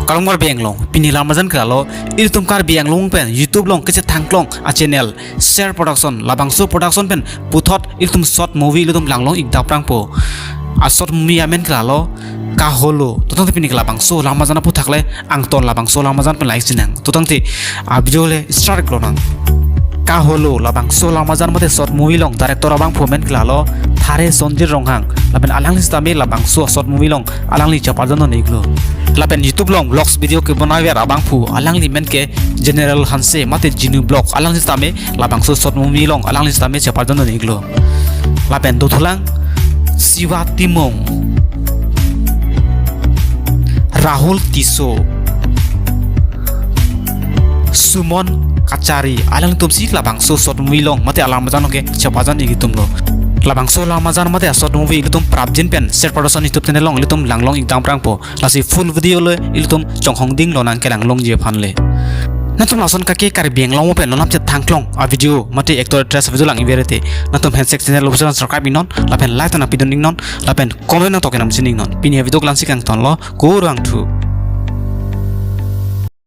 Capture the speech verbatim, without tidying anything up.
Kalomar Karbi Anglong, pini alam arjan ke lalo, ilitum Karbi Anglong pen YouTube along kechethangklong a-channel Share Production, labangso production pen puthot ilitum short movie ilitum langlong ik dam prangpo. A short movie amen ke lalo Kaholo. To tangte pini ke labangso alam arjan aphuthak le angton labangso alam arjan pen la-ik chinang. To tangte a-video le start ik lonang. Kaholo labangso alam arjan mate short movie along director abangphu amen ke lalo Thare Sonjit Ronghang. Lapen alangli sitame labangso short movie along alangli cheparjan dun iklo. Lapen YouTube along vlogs video kebonaiver abangphu alangli amen ke General Hanse mate Jinu Vlog, alangli sitame labangso short movie along alangli sitame cheparjan dun iklo. Lapen dothulang Siva Timung, Rahul Tisso, Sumon Kachari, alangtumsi labangso short movie along mate alam arjan along ke cheparjan ik itumlo. Labangso alam arjan mate a short movie ilitum prapjin pen Share Production YouTube channel along ilitum langlong ik dam prangpo. Lasi full video le ilitum chonghong ding lonang kelang longji aphan le. Nangtum lason kake Karbi Anglong pen nonam chethangklong a-video mate actor actress video lang-iver te, nangtum handshake channel lo subscribe iknon, lapen like ta nangpidun iknon, lapen comment nangtok kenam chin iknon. Pini a-video ke la-ansi kangtonlo, kurvangthu.